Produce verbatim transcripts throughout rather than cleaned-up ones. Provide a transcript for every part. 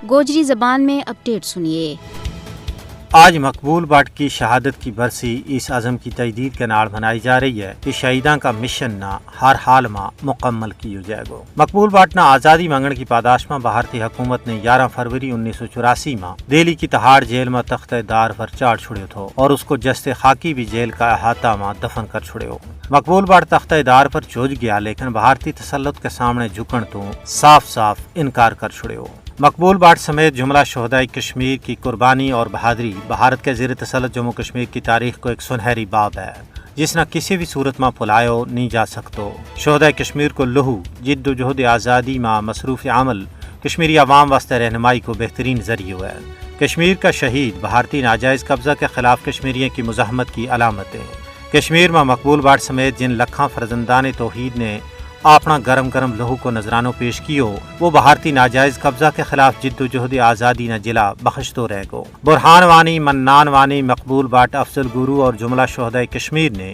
گوجری زبان میں اپڈیٹ سنیے۔ آج مقبول بٹ کی شہادت کی برسی اس عزم کی تجدید کے نال منائی جا رہی ہے کہ شہیداں کا مشن نا ہر حال ما مکمل کیو جائے گو۔ مقبول بٹ نا آزادی منگن کی پاداش ما بھارتی حکومت نے یارہ فروری انیس سو چوراسی ما دہلی کی تہاڑ جیل ما تختہ دار پر چاڑ چھڑیو تھو اور اس کو جستے خاکی بھی جیل کا احاطہ ما دفن کر چھڑیو۔ مقبول بٹ تختہ دار پر جھج گیا لیکن بھارتی تسلط کے سامنے جھکن تو صاف صاف انکار کر چھڑیو۔ مقبول بٹ سمیت جملہ شہدائے کشمیر کی قربانی اور بہادری بھارت کے زیر تسلط جموں کشمیر کی تاریخ کو ایک سنہری باب ہے، جس نا کسی بھی صورت ما پھلایو نہیں جا سکتو۔ شہدائے کشمیر کو لہو جد و جہد آزادی ما مصروف عمل کشمیری عوام واسطے رہنمائی کو بہترین ذریعو ہے۔ کشمیر کا شہید بھارتی ناجائز قبضہ کے خلاف کشمیریوں کی مزاحمت کی علامت ہے۔ کشمیر ما مقبول بٹ سمیت جن لکھاں فرزندان توحید نے آپنا گرم گرم لہو کو نذرانو پیش کیو، وہ بھارتی ناجائز قبضہ کے خلاف جد و جہد آزادی نا جلا بخشتو رہ گو۔ برہان وانی، منان وانی، مقبول بٹ، افضل گرو اور جملہ شہدائے کشمیر نے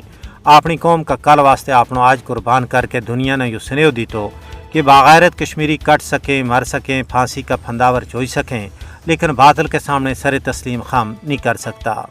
آپنی قوم کا کل واسطے آپنو آج قربان کر کے دنیا نا یوہ سنیو دیتو کہ باغیرت کشمیری کٹ سکیں، مر سکیں، پھانسی کا پھنداور چوئی سکیں، لیکن باطل کے سامنے سر تسلیم خم نہیں کر سکتا۔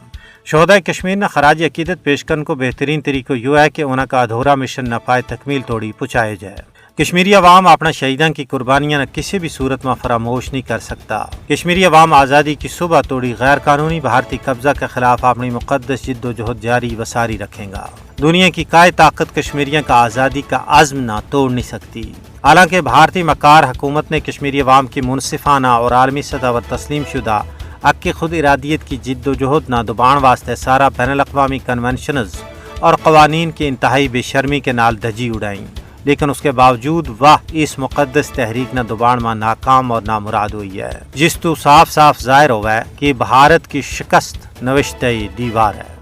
شہدائے کشمیر نا خراج عقیدت پیش کرن کو بہترین طریقو یوہ ہے کہ انہاں کا ادھورا مشن نا پائے تکمیل توڑی پچایو جائے۔ کشمیری عوام آپنا شہیداں کی قربانیاں نا کسی بھی صورت ما فراموش نہیں کر سکتا۔ کشمیری عوام آزادی کی صبح توڑی غیر قانونی بھارتی قبضہ کے خلاف آپنی مقدس جد و جہد جاری و ساری رکھیں گا۔ دنیا کی کائے طاقت کشمیریاں کا آزادی کا عزم نا توڑ نہیں سکتی۔ حالانکہ بھارتی مکار حکومت نے کشمیری عوام کی منصفانہ اور عالمی سطح پر تسلیم شدہ حق کی خود ارادیت کی جد و جہد نا دبان واسطے سارا بین الاقوامی کنونشنز اور قوانین کی انتہائی بے شرمی کے نال دھجی اڑائیں، لیکن اس کے باوجود وہ اس مقدس تحریک نا دبان ما ناکام اور نامراد ہوئی ہے، جس تو صاف صاف ظاہر ہوا ہے کہ بھارت کی شکست نوشتہ دیوار ہے۔